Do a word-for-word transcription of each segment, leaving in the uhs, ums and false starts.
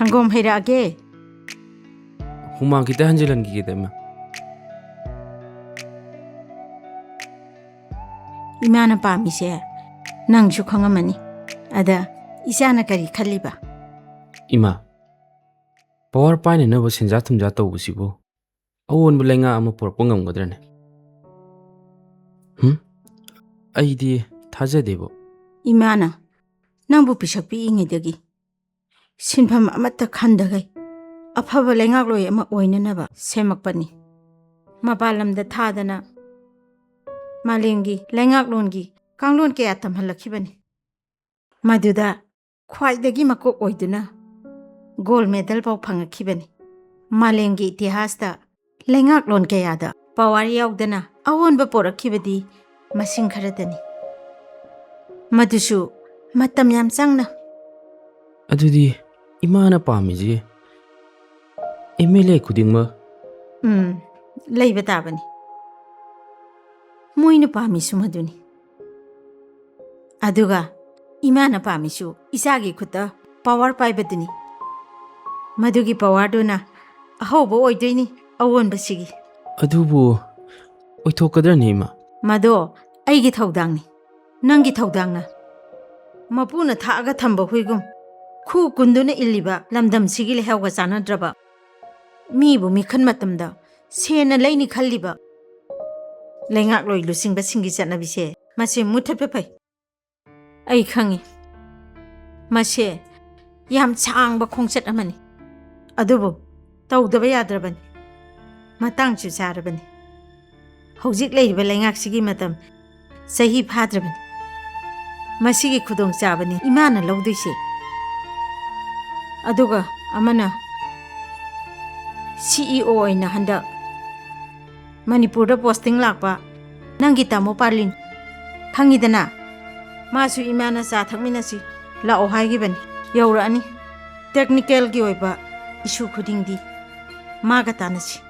ꯁꯪꯒꯣꯝ ꯍꯩꯔꯛꯑꯒꯦ꯫ ꯍꯨꯃꯥꯡ ꯈꯤꯇ ꯍꯟꯖꯤꯜꯍꯟꯈꯤꯒꯦꯗ, ꯏꯃꯥ꯫ ꯏꯃꯥꯅ ꯄꯥꯝꯃꯤꯁꯦ ꯅꯪꯁꯨ ꯈꯪꯉꯝꯃꯅꯤ꯫ ꯑꯗ ꯏꯆꯥꯅ ꯀꯔꯤ ꯈꯜꯂꯤꯕ? ꯏꯃꯥ, ꯄꯋꯥꯔ ꯄꯥꯏꯅꯅꯕ ꯁꯦꯟꯖꯥ ꯊꯨꯝꯖꯥ ꯇꯧꯕꯁꯤꯕꯨ ꯑꯑꯣꯟꯕ ꯂꯩꯉꯥꯛ ꯑꯃ ꯄꯨꯔꯛꯄ ꯉꯝꯒꯗ꯭ꯔꯅꯦ? ꯍꯨꯝ? ꯑꯩꯗꯤ ꯊꯥꯖꯗꯦꯕꯣ꯫ ꯏꯃꯥꯅ ꯅꯪꯕꯨ ꯄꯤꯁꯛ ꯄꯤꯛꯏꯉꯩꯗꯒꯤ ꯁꯤꯟꯐꯝ ꯑꯃꯠꯇ ꯈꯟꯗꯈꯩ ꯑꯐꯕ ꯂꯩꯉꯥꯛꯂꯣꯏ ꯑꯃ ꯑꯣꯏꯅꯅꯕ ꯁꯦꯝꯃꯛꯄꯅꯤ꯫ ꯃꯄꯥꯟ ꯂꯝꯗ ꯊꯥꯗꯅ ꯃꯥꯂꯦꯝꯒꯤ ꯂꯩꯉꯥꯛꯂꯣꯟꯒꯤ ꯀꯥꯡꯂꯣꯟ ꯀꯌꯥ ꯇꯝꯍꯜꯂꯛꯈꯤꯕꯅꯤ꯫ ꯃꯗꯨꯗ ꯈ꯭ꯋꯥꯏꯗꯒꯤ ꯃꯀꯣꯛ ꯑꯣꯏꯗꯨꯅ ꯒꯣꯜ ꯃꯦꯗꯜ ꯐꯥꯎ ꯐꯪꯉꯛꯈꯤꯕꯅꯤ꯫ ꯃꯥꯂꯦꯝꯒꯤ ꯏꯇꯤꯍꯥꯁꯇ ꯂꯩꯉꯥꯛꯂꯣꯟ ꯀꯌꯥꯗ ꯄꯋꯥꯔ ꯌꯥꯎꯗꯅ ꯑꯑꯣꯟꯕ ꯄꯣꯔꯛꯈꯤꯕꯗꯤ ꯃꯁꯤꯡ ꯈꯔꯗꯅꯤ꯫ ꯃꯗꯨꯁꯨ ꯃꯇꯝ ꯌꯥꯝ ꯆꯪꯅ꯫ ꯑꯗꯨꯗꯤ ꯏꯃꯥꯅ ꯄꯥꯝꯃꯤꯁꯦ ꯑꯦꯝ ꯑꯦꯜ ꯑꯦ ꯈꯨꯗꯤꯡꯃꯛ ꯎꯝ, ꯂꯩꯕ ꯇꯥꯕꯅꯤ꯫ ꯃꯣꯏꯅ ꯄꯥꯝꯃꯤꯁꯨ ꯃꯗꯨꯅꯤ꯫ ꯑꯗꯨꯒ ꯏꯃꯥꯅ ꯄꯥꯝꯃꯤꯁꯨ ꯏꯆꯥꯒꯤ ꯈꯨꯠꯇ ꯄꯋꯥꯔ ꯄꯥꯏꯕꯗꯨꯅꯤ꯫ ꯃꯗꯨꯒꯤ ꯄꯋꯥꯔꯗꯨꯅ ꯑꯍꯧꯕ ꯑꯣꯏꯗꯣꯏꯅꯤ ꯑꯑꯣꯟꯕꯁꯤꯒꯤ꯫ ꯑꯗꯨꯕꯨ ꯑꯣꯏꯊꯣꯛꯀꯗ꯭ꯔꯅꯦ, ꯏꯃꯥ? ꯃꯗꯣ ꯑꯩꯒꯤ ꯊꯧꯗꯥꯡꯅꯤ, ꯅꯪꯒꯤ ꯊꯧꯗꯥꯡꯅ꯫ ꯃꯄꯨꯅ ꯊꯥꯛꯑꯒ ꯊꯝꯕ ꯍꯨꯏꯒꯨꯝ ꯈꯨ ꯀꯨꯟꯗꯨꯅ ꯏꯜꯂꯤꯕ ꯂꯝꯗꯝꯁꯤꯒꯤ ꯂꯩꯍꯥꯎꯒ ꯆꯥꯟꯅꯗ꯭ꯔꯕ, ꯃꯤꯕꯨ ꯃꯤꯈꯟ ꯃꯇꯝꯗ ꯁꯦꯟꯅ ꯂꯩꯅꯤ ꯈꯜꯂꯤꯕ ꯂꯩꯉꯥꯛꯂꯣꯏ ꯂꯨꯆꯤꯡꯕꯁꯤꯡꯒꯤ ꯆꯠꯅꯕꯤꯁꯦ, ꯃꯁꯤ ꯃꯨꯊꯠꯄ ꯐꯩ꯫ ꯑꯩ ꯈꯪꯉꯤ, ꯃꯁꯦ ꯌꯥꯝ ꯁꯥꯡꯕ ꯈꯣꯡꯆꯠ ꯑꯃꯅꯤ, ꯑꯗꯨꯕꯨ ꯇꯧꯗꯕ ꯌꯥꯗ꯭ꯔꯕꯅꯤ꯫ ꯃꯇꯥꯡꯁꯨ ꯆꯥꯔꯕꯅꯤ꯫ ꯍꯧꯖꯤꯛ ꯂꯩꯔꯤꯕ ꯂꯩꯉꯥꯛꯁꯤꯒꯤ ꯃꯇꯝ ꯆꯍꯤ ꯐꯥꯗ꯭ꯔꯕꯅꯤ꯫ ꯃꯁꯤꯒꯤ ꯈꯨꯗꯣꯡꯆꯥꯕꯅꯤ ꯏꯃꯥꯅ ꯂꯧꯗꯣꯏꯁꯦ꯫ ꯑꯗꯨꯒ ꯑꯃꯅ, ꯁꯤ ꯏ ꯑꯣ ꯑꯣꯏꯅ ꯍꯟꯗꯛ ꯃꯅꯤꯄꯨꯔꯗ ꯄꯣꯁꯇꯤꯡ ꯂꯥꯛꯄ ꯅꯪꯒꯤ ꯇꯥꯃꯣ ꯄꯥꯔꯂꯤꯟ, ꯈꯪꯉꯤꯗꯅ? ꯃꯥꯁꯨ ꯏꯃꯥꯅ ꯆꯥ ꯊꯛꯃꯤꯟꯅꯁꯤ ꯂꯥꯛꯑꯣ ꯍꯥꯏꯈꯤꯕꯅꯤ꯫ ꯌꯧꯔꯛꯑꯅꯤ꯫ ꯇꯦꯛꯅꯤꯀꯦꯜꯒꯤ ꯑꯣꯏꯕ ꯏꯁꯨ ꯈꯨꯗꯤꯡꯗꯤ ꯃꯥꯒ ꯇꯥꯟꯅꯁꯤ꯫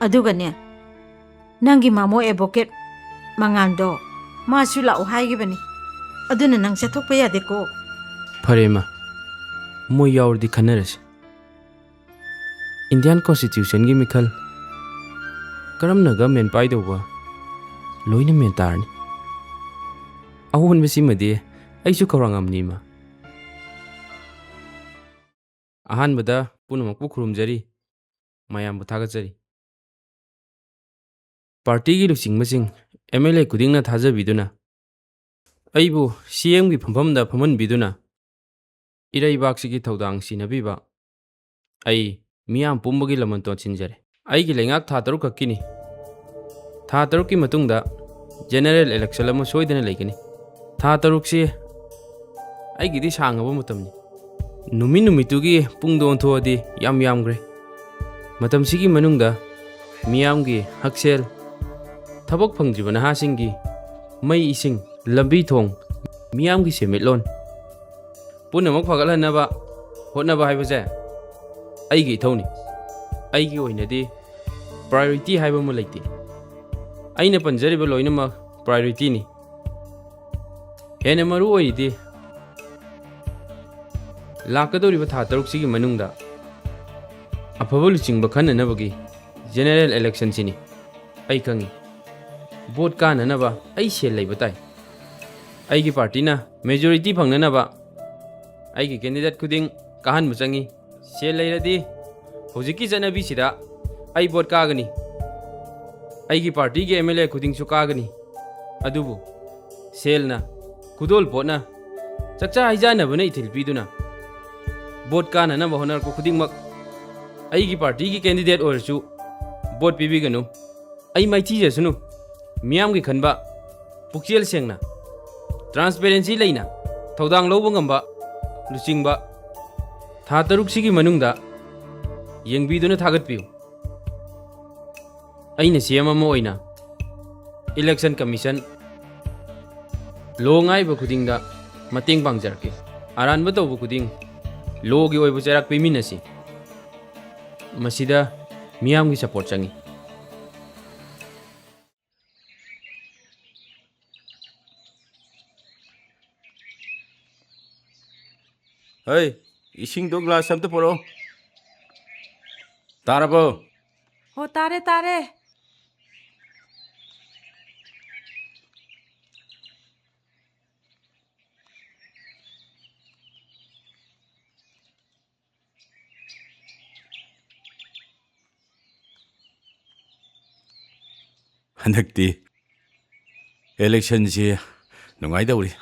ꯑꯗꯨꯒꯅꯦ, ꯅꯪꯒꯤ ꯃꯥꯃꯣ ꯑꯦꯗꯚꯣꯀꯦꯠ ꯃꯉꯥꯟꯗꯣ ꯃꯥꯁꯨ ꯂꯥꯛꯑꯣ ꯍꯥꯏꯈꯤꯕꯅꯤ꯫ ꯑꯗꯨꯅ ꯅꯪ ꯆꯠꯊꯣꯛꯄ ꯌꯥꯗꯦꯀꯣ꯫ ꯐꯔꯦ, ꯏꯃꯥ꯫ ꯃꯣꯏ ꯌꯥꯎꯔꯗꯤ ꯈꯟꯅꯔꯁꯤ꯫ ꯏꯟꯗꯤꯌꯥꯟ ꯀꯣꯟꯁꯇꯤꯇ꯭ꯌꯨꯁꯟꯒꯤ ꯃꯤꯈꯜ ꯀꯔꯝꯅ ꯒꯃꯦꯟ ꯄꯥꯏꯗꯧꯕ ꯂꯣꯏꯅ ꯃꯦꯟ ꯇꯥꯔꯅꯤ꯫ ꯑꯑꯣꯟꯕꯁꯤꯃꯗꯤ ꯑꯩꯁꯨ ꯈꯧꯔꯥꯡꯉꯝꯅꯤ, ꯏꯃꯥ꯫ ꯑꯍꯥꯟꯕꯗ ꯄꯨꯝꯅꯃꯛꯄꯨ ꯈꯨꯔꯨꯝꯖꯔꯤ, ꯃꯌꯥꯝꯕꯨ ꯊꯥꯒꯠꯆꯔꯤ꯫ ꯄꯥꯔꯇꯤꯒꯤ ꯂꯨꯆꯤꯡꯕꯁꯤꯡ, ꯑꯦꯝ ꯑꯦꯜ ꯑꯦ ꯈꯨꯗꯤꯡꯅ ꯊꯥꯖꯕꯤꯗꯨꯅ, ꯑꯩꯕꯨ ꯁꯤ ꯑꯦꯝꯒꯤ ꯐꯝꯐꯝꯗ ꯐꯝꯍꯟꯕꯤꯗꯨꯅ, ꯏꯔꯩꯕꯥꯛꯁꯤꯒꯤ ꯊꯧꯗꯥꯡ ꯁꯤꯟꯅꯕꯤꯕ ꯑꯩ ꯃꯤꯌꯥꯝ ꯄꯨꯝꯕꯒꯤ ꯂꯃꯟ ꯇꯣꯟꯁꯤꯟꯖꯔꯦ꯫ ꯑꯩꯒꯤ ꯂꯩꯉꯥꯛ ꯊꯥ ꯇꯔꯨꯛ ꯈꯛꯀꯤꯅꯤ꯫ ꯊꯥ ꯇꯔꯨꯛꯀꯤ ꯃꯇꯨꯡꯗ ꯖꯦꯅꯔꯦꯜ ꯏꯂꯦꯛꯁꯟ ꯑꯃ ꯁꯣꯏꯗꯅ ꯂꯩꯒꯅꯤ꯫ ꯊꯥ ꯇꯔꯨꯛꯁꯤ ꯑꯩꯒꯤꯗꯤ ꯁꯥꯡꯉꯕ ꯃꯇꯝꯅꯤ꯫ ꯅꯨꯃꯤꯠ ꯅꯨꯃꯤꯠꯇꯨꯒꯤ ꯄꯨꯡꯗ ꯑꯣꯟꯊꯣꯛꯑꯗꯤ ꯌꯥꯝ ꯌꯥꯝꯈ꯭ꯔꯦ꯫ ꯃꯇꯝꯁꯤꯒꯤ ꯃꯅꯨꯡꯗ ꯃꯤꯌꯥꯝꯒꯤ ꯍꯛꯁꯦꯜ, ꯊꯕꯛ ꯐꯪꯗ꯭ꯔꯤꯕ ꯅꯍꯥꯁꯤꯡꯒꯤ ꯃꯩ ꯏꯁꯤꯡ, ꯂꯝꯕꯤ ꯊꯣꯡ, ꯃꯤꯌꯥꯝꯒꯤ ꯁꯦꯟꯃꯤꯠꯂꯣꯟ ꯄꯨꯝꯅꯃꯛ ꯐꯒꯠꯍꯟꯅꯕ ꯍꯣꯠꯅꯕ ꯍꯥꯏꯕꯁꯦ ꯑꯩꯒꯤ ꯏꯊꯧꯅꯤ꯫ ꯑꯩꯒꯤ ꯑꯣꯏꯅꯗꯤ ꯄ꯭ꯔꯥꯏꯌꯣꯔꯤꯇꯤ ꯍꯥꯏꯕ ꯑꯃ ꯂꯩꯇꯦ꯫ ꯑꯩꯅ ꯄꯟꯖꯔꯤꯕ ꯂꯣꯏꯅꯃꯛ ꯄ꯭ꯔꯥꯏꯌꯣꯔꯤꯇꯤꯅꯤ꯫ ꯍꯦꯟꯅ ꯃꯔꯨ ꯑꯣꯏꯔꯤꯗꯤ ꯂꯥꯛꯀꯗꯧꯔꯤꯕ ꯊꯥ ꯇꯔꯨꯛꯁꯤꯒꯤ ꯃꯅꯨꯡꯗ ꯑꯐꯕ ꯂꯨꯆꯤꯡꯕ ꯈꯟꯅꯅꯕꯒꯤ ꯖꯦꯅꯔꯦꯜ ꯏꯂꯦꯛꯁꯟꯁꯤꯅꯤ꯫ ꯑꯩ ꯈꯪꯉꯤ, ꯚꯣꯠ ꯀꯥꯅꯅꯕ ꯑꯩ ꯁꯦꯜ ꯂꯩꯕ ꯇꯥꯏ꯫ ꯑꯩꯒꯤ ꯄꯥꯔꯇꯤꯅ ꯃꯦꯖꯣꯔꯤꯇꯤ ꯐꯪꯅꯅꯕ ꯑꯩꯒꯤ ꯀꯦꯟꯗꯤꯗꯦꯠ ꯈꯨꯗꯤꯡ ꯀꯥꯍꯟꯕ ꯆꯪꯉꯤ꯫ ꯁꯦꯜ ꯂꯩꯔꯗꯤ ꯍꯧꯖꯤꯛꯀꯤ ꯆꯠꯅꯕꯤꯁꯤꯗ ꯑꯩ ꯚꯣꯠ ꯀꯥꯒꯅꯤ, ꯑꯩꯒꯤ ꯄꯥꯔꯇꯤꯒꯤ ꯑꯦꯝ ꯑꯦꯜ ꯑꯦ ꯈꯨꯗꯤꯡꯁꯨ ꯀꯥꯒꯅꯤ꯫ ꯑꯗꯨꯕꯨ ꯁꯦꯜꯅ, ꯈꯨꯗꯣꯜ ꯄꯣꯠꯅ, ꯆꯥꯛꯆꯥ ꯍꯩꯖꯥꯟꯅꯕꯅ ꯏꯊꯤꯜ ꯄꯤꯗꯨꯅ ꯚꯣꯠ ꯀꯥꯅꯅꯕ ꯍꯣꯠꯅꯔꯛꯄ ꯈꯨꯗꯤꯡꯃꯛ ꯑꯩꯒꯤ ꯄꯥꯔꯇꯤꯒꯤ ꯀꯦꯟꯗꯤꯗꯦꯠ ꯑꯣꯏꯔꯁꯨ ꯚꯣꯠ ꯄꯤꯕꯤꯒꯅꯨ꯫ ꯑꯩ ꯃꯥꯏꯊꯤꯖꯁꯅꯨ꯫ ꯃꯤꯌꯥꯝꯒꯤ ꯈꯟꯕ, ꯄꯨꯛꯆꯦꯜ ꯁꯦꯡꯅ, ꯇ꯭ꯔꯥꯟꯁꯄꯦꯔꯦꯟꯁꯤ ꯂꯩꯅ ꯊꯧꯗꯥꯡ ꯂꯧꯕ ꯉꯝꯕ ꯂꯨꯆꯤꯡꯕ ꯊꯥ ꯇꯔꯨꯛꯁꯤꯒꯤ ꯃꯅꯨꯡꯗ ꯌꯦꯡꯕꯤꯗꯨꯅ ꯊꯥꯒꯠꯄꯤꯌꯨ꯫ ꯑꯩꯅ ꯁꯤ ꯑꯦꯝ ꯑꯃ ꯑꯣꯏꯅ ꯏꯂꯦꯛꯁꯟ ꯀꯃꯤꯁꯟ, ꯂꯣ ꯉꯥꯏꯕ ꯈꯨꯗꯤꯡꯗ ꯃꯇꯦꯡ ꯄꯥꯡꯖꯔꯛꯀꯦ꯫ ꯑꯔꯥꯟꯕ ꯇꯧꯕ ꯈꯨꯗꯤꯡ ꯂꯣꯒꯤ ꯑꯣꯏꯕ ꯆꯩꯔꯥꯛ ꯄꯤꯃꯤꯟꯅꯁꯤ꯫ ꯃꯁꯤꯗ ꯃꯤꯌꯥꯝꯒꯤ ꯁꯄꯣꯔꯠ ꯆꯪꯏ꯫ ꯍꯩ, ꯏꯁꯤꯡꯗꯣ ꯒ꯭ꯂꯥꯁ ꯑꯝꯇ ꯄꯨꯔꯛꯑꯣ꯫ ꯇꯥꯔꯕꯣ? ꯑꯣ, ꯇꯥꯔꯦ, ꯇꯥꯔꯦ꯫ ꯍꯟꯗꯛꯇꯤ ꯏꯂꯦꯛꯁꯟꯁꯤ ꯅꯨꯡꯉꯥꯏꯗꯧꯔꯤ꯫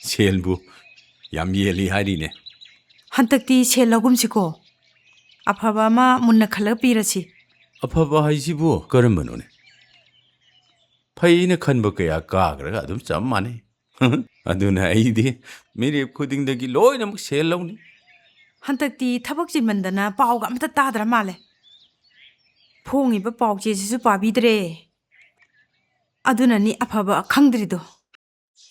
ꯁꯦꯜꯕꯨ ꯌꯥꯝ ꯌꯦꯜꯂꯤ ꯍꯥꯏꯔꯤꯅꯦ꯫ ꯍꯟꯗꯛꯇꯤ ꯁꯦꯜ ꯂꯧꯒꯨꯝꯁꯤꯀꯣ꯫ ꯑꯐꯕ ꯑꯃ ꯃꯨꯟꯅ ꯈꯜꯂꯒ ꯄꯤꯔꯁꯤ꯫ ꯑꯐꯕ ꯍꯥꯏꯁꯤꯕꯨ ꯀꯔꯝꯕꯅꯣꯅꯦ? ꯐꯩꯅ ꯈꯟꯕ ꯀꯌꯥ ꯀꯥꯈ꯭ꯔꯒ ꯑꯗꯨꯝ ꯆꯞ ꯃꯥꯟꯅꯩ꯫ ꯑꯗꯨꯅ ꯑꯩꯗꯤ ꯃꯤꯔꯦꯞ ꯈꯨꯗꯤꯡꯗꯒꯤ ꯂꯣꯏꯅꯃꯛ ꯁꯦꯜ ꯂꯧꯅꯤ꯫ ꯍꯟꯗꯛꯇꯤ ꯊꯕꯛ ꯆꯤꯟꯃꯟꯗꯅ ꯄꯥꯎꯒ ꯑꯝꯇ ꯇꯥꯗ꯭ꯔ ꯃꯥꯜꯂꯦ꯫ ꯐꯣꯡꯉꯤꯕ ꯄꯥꯎ ꯆꯦꯁꯤꯁꯨ ꯄꯥꯕꯤꯗ꯭ꯔꯦ꯫ ꯑꯗꯨꯅꯅꯤ ꯑꯐꯕ ꯈꯪꯗ꯭ꯔꯤꯗꯣ꯫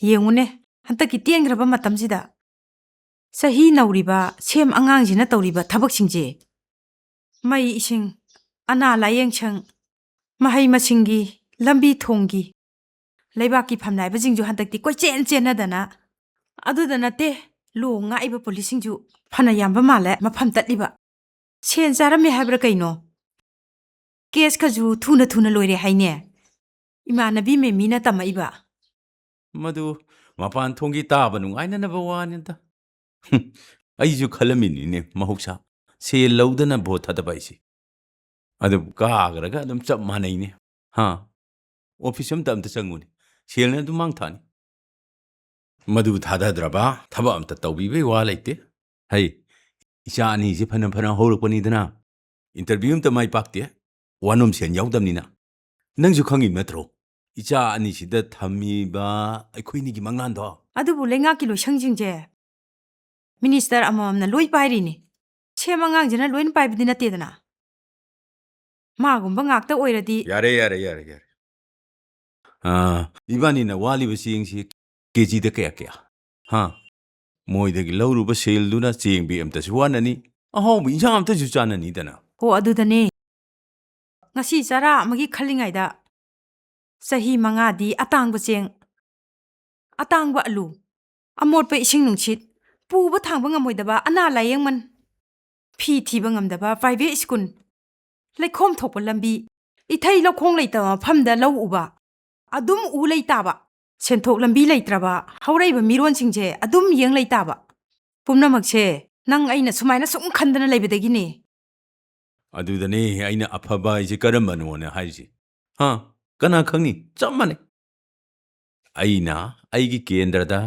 ꯌꯦꯡꯉꯨꯅꯦ, ꯍꯟꯗꯛꯀꯤ ꯇꯦꯟꯈ꯭ꯔꯕ ꯃꯇꯝꯁꯤꯗ ꯆꯍꯤ ꯅꯧꯔꯤꯕ ꯁꯦꯝ ꯑꯉꯥꯡꯁꯤꯅ ꯇꯧꯔꯤꯕ ꯊꯕꯛꯁꯤꯡꯁꯦ, ꯃꯩ ꯏꯁꯤꯡ, ꯑꯅꯥ ꯂꯥꯌꯦꯡ ꯁꯪ, ꯃꯍꯩ ꯃꯁꯤꯡꯒꯤ, ꯂꯝꯕꯤ ꯊꯣꯡꯒꯤ, ꯂꯩꯕꯥꯛꯀꯤ ꯐꯝꯅꯥꯏꯕꯁꯤꯡꯁꯨ ꯍꯟꯗꯛꯇꯤ ꯀꯣꯏꯆꯦꯟ ꯆꯦꯟꯅꯗꯅ, ꯑꯗꯨꯗ ꯅꯠꯇꯦ, ꯂꯣ ꯉꯥꯛꯏꯕ ꯄꯨꯂꯤꯁꯁꯤꯡꯁꯨ ꯐꯅ ꯌꯥꯝꯕ ꯃꯥꯜꯂꯦ ꯃꯐꯝ ꯇꯠꯂꯤꯕ꯫ ꯁꯦꯟ ꯆꯥꯔꯝꯃꯦ ꯍꯥꯏꯕ꯭ꯔꯥ ꯀꯩꯅꯣ? ꯀꯦꯁꯀꯁꯨ ꯊꯨꯅ ꯊꯨꯅ ꯂꯣꯏꯔꯦ ꯍꯥꯏꯅꯦ꯫ ꯏꯃꯥꯟꯅꯕꯤ ꯃꯦꯃꯤꯅ ꯇꯝꯃꯛꯏꯕ꯫ ꯃꯗꯨ ꯃꯄꯥꯟ ꯊꯣꯡꯒꯤ ꯇꯥꯕ ꯅꯨꯡꯉꯥꯏꯅꯅꯕ ꯋꯥꯅꯤꯗ꯫ ꯍꯨꯝ, ꯑꯩꯁꯨ ꯈꯜꯂꯝꯃꯤꯅꯤꯅꯦ ꯃꯍꯧꯁꯥ꯫ ꯁꯦꯜ ꯂꯧꯗꯅ ꯚꯣꯠ ꯊꯥꯗꯕ ꯍꯥꯏꯁꯦ꯫ ꯑꯗꯨ ꯀꯥꯈ꯭ꯔꯒ ꯑꯗꯨꯝ ꯆꯞ ꯃꯥꯟꯅꯩꯅꯦ꯫ ꯍꯥ? ꯑꯣꯐꯤꯁ ꯑꯝꯇ ꯑꯝꯇ ꯆꯪꯉꯨꯅꯦ꯫ ꯁꯦꯜꯅ ꯑꯗꯨꯝ ꯃꯥꯡ ꯊꯥꯅꯤ꯫ ꯃꯗꯨ ꯊꯥꯗꯗ꯭ꯔꯕ ꯊꯕꯛ ꯑꯝꯇ ꯇꯧꯕꯤꯕꯩ ꯋꯥ ꯂꯩꯇꯦ꯫ ꯍꯩ, ꯏꯆꯥ ꯑꯅꯤꯁꯤ ꯐꯅ ꯐꯅ ꯍꯧꯔꯛꯄꯅꯤꯗꯅ꯫ ꯏꯟꯇꯔꯚ꯭ꯌꯨ ꯑꯝꯇ ꯃꯥꯏ ꯄꯥꯛꯇꯦ꯫ ꯋꯥꯅꯣꯝ ꯁꯦꯟ ꯌꯥꯎꯗꯕꯅꯤꯅ꯫ ꯅꯪꯁꯨ ꯈꯪꯉꯤ ꯅꯠꯇ꯭ꯔꯣ? ꯏꯆꯥ ꯑꯅꯤꯁꯤꯗ ꯊꯝꯃꯤꯕ ꯑꯩꯈꯣꯏꯅꯤꯒꯤ ꯃꯪꯂꯥꯟꯗꯣ꯫ ꯑꯗꯨꯕꯨ ꯂꯩꯉꯥꯛꯀꯤ ꯂꯣꯏꯁꯪꯁꯤꯡꯁꯦ ꯃꯤꯅꯤꯁꯇꯔ ꯑꯃꯃꯝꯅ ꯂꯣꯏ ꯄꯥꯏꯔꯤꯅꯤ꯫ ꯁꯦꯝ ꯑꯉꯥꯡꯁꯤꯅ ꯂꯣꯏꯅ ꯄꯥꯏꯕꯗꯤ ꯅꯠꯇꯦꯗꯅ꯫ ꯃꯥꯒꯨꯝꯕ ꯉꯥꯛꯇ ꯑꯣꯏꯔꯗꯤ꯫ ꯌꯥꯔꯦ, ꯌꯥꯔꯦ, ꯌꯥꯔꯦ, ꯌꯥꯔꯦ꯫ ꯑꯥ, ꯏꯕꯥꯅꯤꯅ ꯋꯥꯂꯤꯕ ꯆꯦꯡꯁꯤ ꯀꯦꯖꯤꯗ ꯀꯌꯥ ꯀꯌꯥ? ꯍꯥ? ꯃꯣꯏꯗꯒꯤ ꯂꯧꯔꯨꯕ ꯁꯦꯜꯗꯨꯅ ꯆꯦꯡ ꯕꯦꯛ ꯑꯝꯇꯁꯨ ꯋꯥꯠꯅꯅꯤ, ꯑꯍꯥꯎꯕ ꯏꯟꯁꯥꯡ ꯑꯝꯇꯁꯨ ꯆꯥꯅꯅꯤꯗꯅ꯫ ꯍꯣ, ꯑꯗꯨꯗꯅꯦ꯫ ꯉꯁꯤ ꯆꯔꯥ ꯑꯃꯒꯤ ꯈꯜꯂꯤꯉꯩꯗ ꯆꯍꯤ ꯃꯉꯥꯗꯤ ꯑꯇꯥꯡꯕ ꯆꯦꯡ, ꯑꯇꯥꯡꯕ ꯑꯂꯨ, ꯑꯃꯣꯠꯄ ꯏꯁꯤꯡ ꯅꯨꯡꯁꯤꯠ, ꯄꯨꯕ ꯊꯥꯡꯕ ꯉꯝꯃꯣꯏꯗꯕ ꯑꯅꯥ ꯂꯥꯌꯦꯡꯃꯟ, ꯐꯤ ꯊꯤꯕ ꯉꯝꯗꯕ private school, ꯂꯩꯈꯣꯝ ꯊꯣꯛꯄ ꯂꯝꯕꯤ, ꯏꯊꯩ ꯂꯧꯈꯣꯡ ꯂꯩꯇꯕ ꯃꯐꯝꯗ ꯂꯧ ꯎꯕ, ꯑꯗꯨꯝ ꯎ ꯂꯩ ꯇꯥꯕ, ꯁꯦꯟꯊꯣꯛ ꯂꯝꯕꯤ ꯂꯩꯇ꯭ꯔꯕ ꯍꯧꯔꯛꯏꯕ ꯃꯤꯔꯣꯟꯁꯤꯡꯁꯦ ꯑꯗꯨꯝ ꯌꯦꯡ ꯂꯩ ꯇꯥꯕ꯫ ꯄꯨꯝꯅꯃꯛꯁꯦ ꯅꯪ ꯑꯩꯅ ꯁꯨꯃꯥꯏꯅ ꯁꯨꯝ ꯈꯟꯗꯅ ꯂꯩꯕꯗꯒꯤꯅꯦ꯫ ꯑꯗꯨꯗꯅꯦ ꯑꯩꯅ ꯑꯐꯕ ꯍꯥꯏꯁꯦ ꯀꯔꯝꯕꯅꯣꯅ ꯍꯥꯏꯔꯤꯁꯦ꯫ ꯍꯥ? ꯀꯅꯥ ꯈꯪꯅꯤ? ꯆꯞ ꯃꯥꯟꯅꯩ꯫ ꯑꯩꯅ ꯑꯩꯒꯤ ꯀꯦꯟꯗ꯭ꯔꯗ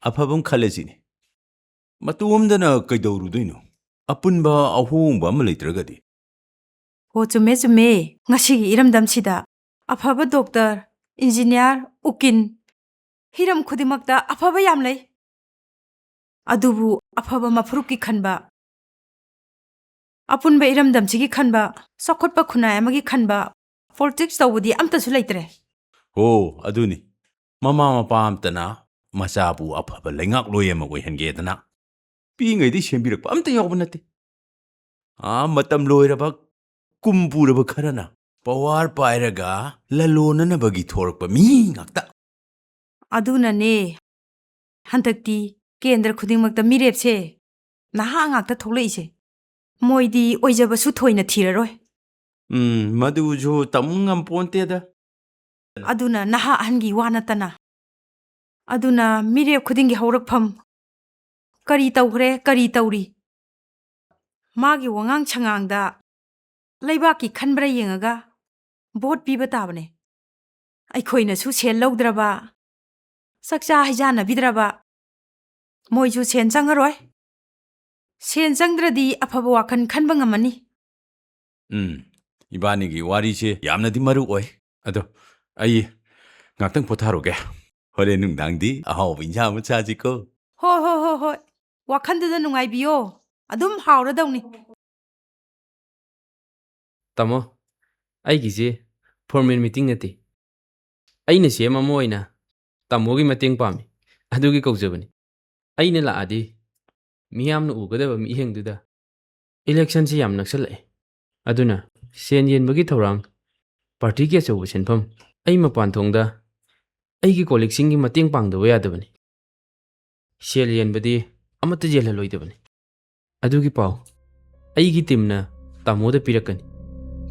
ꯑꯐꯕ ꯑꯃ ꯈꯜꯂꯁꯤꯅꯦ꯫ ꯃꯇꯣꯝꯗꯅ ꯀꯩꯗꯧꯔꯨꯗꯣꯏꯅꯣ? ꯑꯄꯨꯟꯕ ꯑꯍꯣꯡꯕ ꯑꯃ ꯂꯩꯇ꯭ꯔꯒꯗꯤ꯫ ꯍꯣ, ꯆꯨꯝꯃꯦ, ꯆꯨꯝꯃꯦ꯫ ꯉꯁꯤꯒꯤ ꯏꯔꯝꯗꯝꯁꯤꯗ ꯑꯐꯕ doctor, engineer, ꯎꯀꯤꯜ, ꯍꯤꯔꯝ ꯈꯨꯗꯤꯡꯃꯛꯇ ꯑꯐꯕ ꯌꯥꯝ ꯂꯩ꯫ ꯑꯗꯨꯕꯨ ꯑꯐꯕ ꯃꯐꯨꯔꯨꯞꯀꯤ ꯈꯟꯕ, ꯑꯄꯨꯟꯕ ꯏꯔꯝꯗꯝꯁꯤꯒꯤ ꯈꯟꯕ, ꯆꯥꯎꯈꯠꯄ ꯈꯨꯟꯅꯥꯏ ꯑꯃꯒꯤ ꯈꯟꯕ, politics ꯇꯧꯕꯗꯤ ꯑꯝꯇꯁꯨ ꯂꯩꯇ꯭ꯔꯦ꯫ ꯍꯣ, ꯑꯗꯨꯅꯤ꯫ ꯃꯃꯥ ꯃꯄꯥ ꯑꯝꯇꯅ ꯃꯆꯥꯕꯨ ꯑꯐꯕ ꯂꯩꯉꯥꯛꯂꯣꯏ ꯑꯃ ꯑꯣꯏꯍꯟꯒꯦꯗꯅ ꯄꯤꯛꯏꯉꯩꯗꯩ ꯁꯦꯝꯕꯤꯔꯛꯄ ꯑꯝꯇ ꯌꯥꯎꯕ ꯅꯠꯇꯦ꯫ ꯑꯥ, ꯃꯇꯝ ꯂꯣꯏꯔꯕ, ꯀꯨꯝ ꯄꯨꯔꯕ ꯈꯔꯅ power ꯄꯥꯏꯔꯒ ꯂꯂꯣꯟꯅꯅꯕꯒꯤ ꯊꯣꯔꯛꯄ ꯃꯤ ꯉꯥꯛꯇ꯫ ꯑꯗꯨꯅꯅꯦ ꯍꯟꯗꯛꯇꯤ ꯀꯦꯟꯗ꯭ꯔ ꯈꯨꯗꯤꯡꯃꯛꯇ ꯃꯤꯔꯦꯞꯁꯦ ꯅꯍꯥ ꯉꯥꯛꯇ ꯊꯣꯛꯂꯛꯏꯁꯦ꯫ ꯃꯣꯏꯗꯤ ꯑꯣꯏꯖꯕꯁꯨ ꯊꯣꯏꯅ ꯊꯤꯔꯔꯣꯏ꯫ ꯎꯝ, ꯃꯗꯨꯁꯨ ꯇꯝ ꯉꯝꯄꯣꯟꯇꯦꯗ꯫ ꯑꯗꯨꯅ ꯅꯍꯥ ꯑꯍꯟꯒꯤ ꯋꯥ ꯅꯠꯇꯅ꯫ ꯑꯗꯨꯅ ꯃꯤꯔꯦꯞ ꯈꯨꯗꯤꯡꯒꯤ ꯍꯧꯔꯛꯐꯝ, ꯀꯔꯤ ꯇꯧꯈ꯭ꯔꯦ, ꯀꯔꯤ ꯇꯧꯔꯤ? ꯃꯥꯒꯤ ꯋꯥꯉꯥꯡ ꯁꯉꯥꯡꯗ ꯂꯩꯕꯥꯛꯀꯤ ꯈꯟꯕ꯭ꯔꯥ ꯌꯦꯡꯉꯒ vote ꯄꯤꯕ ꯇꯥꯕꯅꯦ꯫ ꯑꯩꯈꯣꯏꯅꯁꯨ ꯁꯦꯜ ꯂꯧꯗ꯭ꯔꯕ, ꯆꯥꯛꯆꯥ ꯍꯩꯖꯥꯟꯅꯕꯤꯗ꯭ꯔꯕ, ꯃꯣꯏꯁꯨ ꯁꯦꯟ ꯆꯪꯉꯔꯣꯏ꯫ ꯁꯦꯟ ꯆꯪꯗ꯭ꯔꯗꯤ ꯑꯐꯕ ꯋꯥꯈꯜ ꯈꯟꯕ ꯉꯝꯃꯅꯤ꯫ ꯎꯝ, ꯏꯕꯥꯅꯤꯒꯤ ꯋꯥꯔꯤꯁꯦ ꯌꯥꯝꯅꯗꯤ ꯃꯔꯨ ꯑꯣꯏ꯫ ꯑꯗꯣ ꯑꯩ ꯉꯥꯛꯇꯪ ꯄꯣꯊꯥꯔꯨꯒꯦ꯫ ꯍꯣꯔꯦꯟ ꯅꯨꯡꯗꯥꯡꯗꯤ ꯑꯍꯥꯎꯕ ꯏꯟꯖꯥꯡ ꯑꯃ ꯆꯥꯁꯤꯀꯣ꯫ ꯍꯣꯏ, ꯍꯣꯏ, ꯍꯣꯏ, ꯍꯣꯏ꯫ ꯋꯥꯈꯟꯗꯨꯗ ꯅꯨꯡꯉꯥꯏꯕꯤꯌꯣ꯫ ꯑꯗꯨꯝ ꯍꯥꯎꯔꯗꯧꯅꯤ꯫ ꯇꯥꯃꯣ, ꯑꯩꯒꯤꯁꯦ formal meeting ꯅꯠꯇꯦ꯫ ꯑꯩꯅ ꯁꯦꯝ ꯑꯃ ꯑꯣꯏꯅ ꯇꯥꯃꯣꯒꯤ ꯃꯇꯦꯡ ꯄꯥꯝꯃꯤ꯫ ꯑꯗꯨꯒꯤ ꯀꯧꯖꯕꯅꯤ꯫ ꯑꯩꯅ ꯂꯥꯛꯑꯗꯤ ꯃꯤꯌꯥꯝꯅ ꯎꯒꯗꯕ ꯃꯤꯠꯌꯦꯡꯗꯨꯗ electionꯁꯤ ꯌꯥꯝ ꯅꯛꯁꯜꯂꯛꯑꯦ꯫ ꯑꯗꯨꯅ ꯁꯦꯟ ꯌꯦꯟꯕꯒꯤ ꯊꯧꯔꯥꯡ partyꯒꯤ ꯑꯆꯧꯕ ꯁꯦꯟꯐꯝ ꯑꯩ ꯃꯄꯥꯟ ꯊꯣꯡꯗ ꯑꯩꯒꯤ colleagueꯁꯤꯡꯒꯤ ꯃꯇꯦꯡ ꯄꯥꯡꯗꯕ ꯌꯥꯗꯕꯅꯤ꯫ ꯁꯦꯜ ꯌꯦꯟꯕꯗꯤ ꯑꯃꯠꯇ ꯌꯦꯜꯍꯜꯂꯣꯏꯗꯕꯅꯤ꯫ ꯑꯗꯨꯒꯤ ꯄꯥꯎ ꯑꯩꯒꯤ ꯇꯤꯝꯅ ꯇꯥꯃꯣꯗ ꯄꯤꯔꯛꯀꯅꯤ꯫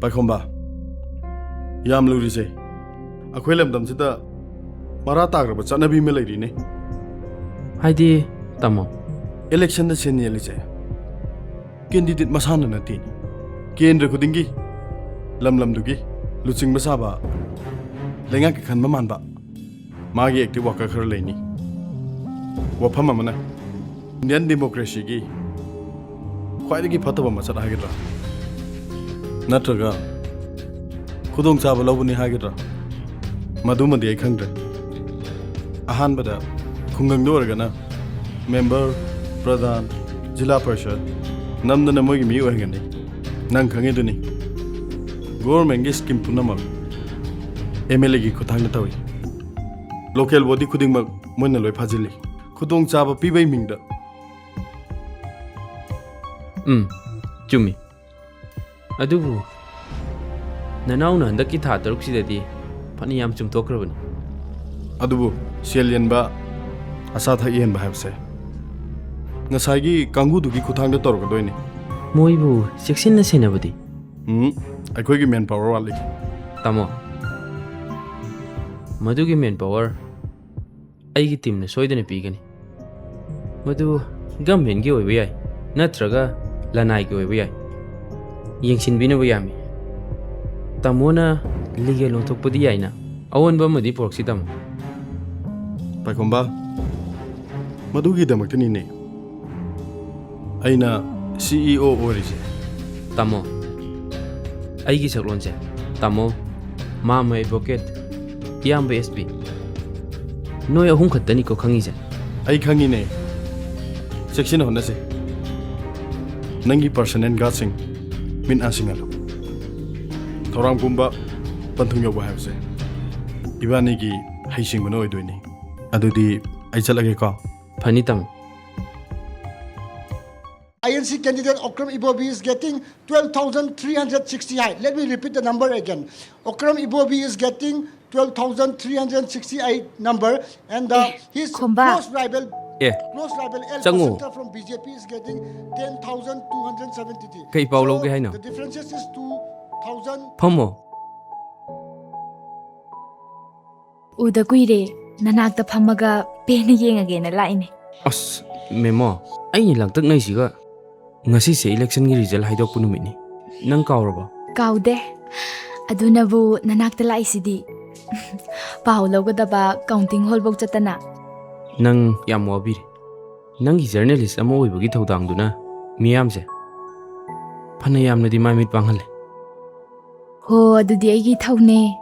ꯄꯥꯏꯈꯣꯝꯕ, ꯌꯥꯝ ꯂꯨꯔꯤꯁꯦ, ꯑꯩꯈꯣꯏ ꯂꯝꯗꯝꯁꯤꯗ ꯃꯔꯥ ꯇꯥꯈ꯭ꯔꯕ ꯆꯠꯅꯕꯤ ꯑꯃ ꯂꯩꯔꯤꯅꯦ꯫ ꯍꯥꯏꯗꯤ, ꯇꯥꯃꯣ? ꯏꯂꯦꯛꯁꯟꯗ ꯁꯦꯟ ꯌꯦꯜꯂꯤꯁꯦ ꯀꯦꯟꯗꯤꯗꯦꯠ ꯃꯁꯥꯅ ꯅꯠꯇꯦ, ꯀꯦꯟꯗ꯭ꯔ ꯈꯨꯗꯤꯡꯒꯤ, ꯂꯝ ꯂꯝꯗꯨꯒꯤ ꯂꯨꯆꯤꯡꯕ ꯁꯥꯕ, ꯂꯩꯉꯥꯛꯀꯤ ꯈꯟꯕ ꯃꯥꯟꯕ ꯃꯥꯒꯤ ꯑꯦꯛꯇꯤꯚ ꯋꯥꯀꯔ ꯈꯔ ꯂꯩꯅꯤ꯫ ꯋꯥꯐꯝ ꯑꯃꯅ, ꯏꯟꯗꯤꯌꯟ ꯗꯦꯃꯣꯀ꯭ꯔꯦꯁꯤꯒꯤ ꯈ꯭ꯋꯥꯏꯗꯒꯤ ꯐꯠꯇꯕ ꯃꯆꯠ ꯍꯥꯏꯒꯗ꯭ꯔꯥ, ꯅꯠꯇ꯭ꯔꯒ ꯈꯨꯗꯣꯡꯆꯥꯕ ꯂꯧꯕꯅꯤ ꯍꯥꯏꯒꯗ꯭ꯔꯥ, ꯃꯗꯨꯃꯗꯤ ꯑꯩ ꯈꯪꯗ꯭ꯔꯦ꯫ ꯑꯍꯥꯟꯕꯗ ꯈꯨꯡꯒꯪꯗ ꯑꯣꯏꯔꯒꯅ ꯃꯦꯝꯕꯔ, ꯄ꯭ꯔꯙꯥꯟ, ꯖꯤꯂꯥ ꯄꯔꯤꯁꯗ ꯅꯝꯗꯅ ꯃꯣꯏꯒꯤ ꯃꯤ ꯑꯣꯏꯍꯟꯒꯅꯤ꯫ ꯅꯪ ꯈꯪꯉꯤꯗꯨꯅꯤ, ꯒꯣꯚꯔꯟꯃꯦꯟꯠꯀꯤ ꯁ꯭ꯀꯤꯝ ꯄꯨꯝꯅꯃꯛ ꯑꯦꯝ ꯑꯦꯜ ꯑꯦꯒꯤ ꯈꯨꯠꯊꯥꯡꯗ ꯇꯧꯏ꯫ ꯂꯣꯀꯦꯜ ꯕꯣꯗꯤ ꯈꯨꯗꯤꯡꯃꯛ ꯃꯣꯏꯅ ꯂꯣꯏ ꯐꯥꯖꯤꯜꯂꯤ, ꯈꯨꯗꯣꯡꯆꯥꯕ ꯄꯤꯕꯩ ꯃꯤꯡꯗ꯫ ꯎꯝ, ꯆꯨꯝꯃꯤ꯫ ꯑꯗꯨꯕꯨ ꯅꯅꯥꯎꯅ ꯍꯟꯗꯛꯀꯤ ꯊꯥ ꯇꯔꯨꯛꯁꯤꯗꯗꯤ ꯐꯅ ꯌꯥꯝ ꯆꯨꯝꯊꯣꯛꯈ꯭ꯔꯕꯅꯤ꯫ ꯑꯗꯨꯕꯨ ꯁꯦꯜ ꯌꯦꯟꯕ, ꯑꯆꯥ ꯑꯊꯛ ꯌꯦꯟꯕ ꯍꯥꯏꯕꯁꯦ ꯉꯁꯥꯏꯒꯤ ꯀꯥꯡꯕꯨꯗꯨꯒꯤ ꯈꯨꯠꯊꯥꯡꯗ ꯇꯧꯔꯛꯀꯗꯣꯏꯅꯤ꯫ ꯃꯣꯏꯕꯨ ꯆꯦꯛꯁꯤꯟꯅ ꯁꯦꯟꯅꯕꯗꯤ? ꯎꯝ, ꯑꯩꯈꯣꯏꯒꯤ ꯃꯦꯟ ꯄꯥꯋꯔ ꯋꯥꯠꯂꯤ꯫ ꯇꯥꯃꯣ, ꯃꯗꯨꯒꯤ ꯃꯦꯟ ꯄꯥꯋꯔ ꯑꯩꯒꯤ ꯇꯤꯝꯅ ꯁꯣꯏꯗꯅ ꯄꯤꯒꯅꯤ꯫ ꯃꯗꯨ ꯒꯚꯔꯟꯃꯦꯟꯠꯀꯤ ꯑꯣꯏꯕ ꯌꯥꯏ, ꯅꯠꯇ꯭ꯔꯒ ꯂꯅꯥꯏꯒꯤ ꯑꯣꯏꯕ ꯌꯥꯏ꯫ ꯌꯦꯡꯁꯤꯟꯕꯤꯅꯕ ꯌꯥꯝꯃꯤ꯫ ꯇꯥꯃꯣꯅ ꯂꯤꯒꯦꯜ ꯑꯣꯟꯊꯣꯛꯄꯗꯤ ꯌꯥꯏꯅ, ꯑꯑꯣꯟꯕ ꯑꯃꯗꯤ ꯄꯨꯔꯛꯁꯤ, ꯇꯥꯃꯣ꯫ ꯄꯥꯏꯈꯣꯝꯕ, ꯃꯗꯨꯒꯤꯗꯃꯛꯇꯅꯤꯅꯦ ꯑꯩꯅ ꯁꯤ ꯏ ꯑꯣ ꯑꯣꯏꯔꯤꯁꯦ꯫ ꯇꯥꯃꯣ, ꯑꯩꯒꯤ ꯁꯛꯂꯣꯟꯁꯦ, ꯇꯥꯃꯣ, ꯃꯥꯝꯃ ꯑꯦꯗꯚꯣꯀꯦꯠ, ꯏꯌꯥꯝꯕ ꯑꯦꯁ ꯄꯤ, ꯅꯣꯏ ꯑꯍꯨꯝ ꯈꯛꯇꯅꯤꯀꯣ ꯈꯪꯉꯤꯁꯦ꯫ ꯑꯩ ꯈꯪꯉꯤꯅꯦ꯫ ꯆꯦꯛꯁꯤꯟꯅ ꯍꯣꯠꯅꯁꯦ꯫ ꯅꯪꯒꯤ ꯄꯔꯁꯅꯦꯜ ꯒꯥꯔꯗꯁꯤꯡ ꯃꯤꯠ ꯅꯥ ꯁꯤꯡꯍꯜꯂꯨ꯫ ꯊꯧꯔꯥꯡ ꯄꯨꯝꯕ ꯄꯟꯊꯨꯡ ꯌꯧꯕ ꯍꯥꯏꯕꯁꯦ ꯏꯕꯥꯅꯤꯒꯤ ꯍꯩꯁꯤꯡꯕꯅ ꯑꯣꯏꯗꯣꯏꯅꯤ꯫ ꯑꯗꯨꯗꯤ ꯑꯩ ꯆꯠꯂꯒꯦꯀꯣ꯫ ꯐꯅꯤ, ꯇꯥꯃꯣ꯫ I N C candidate Okram Ibobi is getting twelve thousand three hundred sixty-eight. Let me repeat the number again. Okram Ibobi is getting twelve thousand three hundred sixty-eight number, and uh, his ꯈꯣꯝꯕ꯫ Close rival. ꯑꯦ, close rival L ꯆꯪꯉꯣ꯫ Pasanta from B J P is getting ten thousand two hundred seventy-three. ꯀꯩ ꯄꯥꯎ So, ꯂꯧꯒꯦ ꯍꯥꯏꯅꯣ? The differences is two thousand. ꯐꯝꯃꯣ꯫ ꯎꯗ ꯀꯨꯏꯔꯦ, ꯅꯅꯥꯛꯇ ꯐꯝꯃꯒ ꯄꯦꯟꯅ ꯌꯦꯡꯉꯒꯦꯅ ꯂꯥꯛꯏꯅꯦ꯫ ꯑꯁ, ꯃꯦꯃꯣ, ꯑꯩꯅ ꯂꯥꯡꯇꯛꯅꯩꯁꯤꯒ꯫ ꯉꯁꯤꯁꯦ electionꯒꯤ result ꯍꯥꯏꯗꯣꯛꯄ ꯅꯨꯃꯤꯠꯅꯤ꯫ ꯅꯪ ꯀꯥꯎꯔꯕꯣ? ꯀꯥꯎꯗꯦ꯫ ꯑꯗꯨꯅꯕꯨ ꯅꯅꯥꯛꯇ ꯂꯥꯛꯏꯁꯤꯗꯤ꯫ ꯄꯥꯎ ꯂꯧꯒꯗꯕ counting hallꯐꯧ ꯆꯠꯇꯅ꯫ ꯅꯪ ꯌꯥꯝ ꯋꯥꯕꯤꯔꯦ꯫ ꯅꯪꯒꯤ journalist ꯑꯃ ꯑꯣꯏꯕꯒꯤ ꯊꯧꯗꯥꯡꯗꯨꯅ ꯃꯤꯌꯥꯝꯁꯦ ꯐꯅ ꯌꯥꯝꯅꯗꯤ ꯃꯥꯏ ꯃꯤꯠ ꯄꯥꯡꯍꯜꯂꯦ꯫ ꯍꯣ, ꯑꯗꯨꯗꯤ ꯑꯩꯒꯤ ꯏꯊꯧꯅꯦ꯫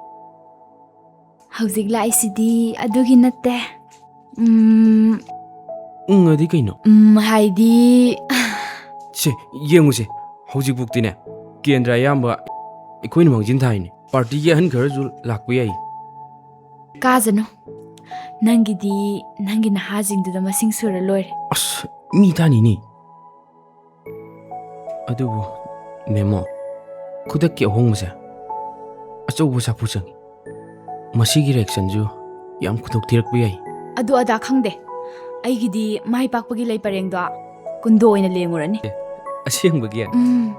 ꯍꯧꯖꯤꯛ ꯂꯥꯛꯏꯁꯤꯗꯤ ꯑꯗꯨꯒꯤ ꯅꯠꯇꯦ꯫ ꯎꯝ, ꯎꯝ, ꯑꯗꯤ ꯀꯩꯅꯣ? ꯎꯝ, ꯍꯥꯏꯗꯤ, ꯁꯦ, ꯌꯦꯡꯉꯨꯁꯦ꯫ ꯍꯧꯖꯤꯛꯐꯥꯎꯗꯤꯅꯦ, ꯀꯦꯟꯗ꯭ꯔ ꯑꯌꯥꯝꯕ ꯑꯩꯈꯣꯏꯅ ꯃꯥꯡꯖꯤꯟ ꯊꯥꯔꯤꯅꯦ꯫ Partyꯒꯤ ꯑꯍꯟ ꯈꯔꯁꯨ ꯂꯥꯛꯄ ꯌꯥꯏ꯫ ꯀꯥꯖꯅꯨ꯫ ꯅꯪꯒꯤꯗꯤ ꯅꯪꯒꯤ ꯅꯍꯥꯁꯤꯡꯗꯨꯗ ꯃꯁꯤꯡ ꯁꯨꯔ ꯂꯣꯏꯔꯦ꯫ ꯑꯁ, ꯃꯤ ꯇꯥꯅꯤꯅꯦ꯫ ꯑꯗꯨꯕꯨ, ꯃꯦꯃꯣ, ꯈꯨꯗꯛꯀꯤ ꯑꯍꯣꯡꯕꯁꯦ ꯑꯆꯧꯕ ꯁꯥꯐꯨ ꯆꯪꯉꯤ꯫ ꯃꯁꯤꯒꯤ reactionꯁꯨ ꯌꯥꯝ ꯈꯨꯗꯣꯛ ꯊꯤꯔꯛꯄ ꯌꯥꯏ꯫ ꯑꯗꯨ ꯑꯗꯥ ꯈꯪꯗꯦ꯫ ꯑꯩꯒꯤꯗꯤ ꯃꯥꯏ ꯄꯥꯛꯄꯒꯤ ꯂꯩ ꯄꯔꯦꯡꯗꯣ ꯀꯨꯟꯗꯣ ꯑꯣꯏꯅ ꯂꯦꯡꯉꯨꯔꯅꯤ꯫ ꯑꯦ, ꯑꯁꯦꯡꯕꯒꯤ? ꯎꯝ꯫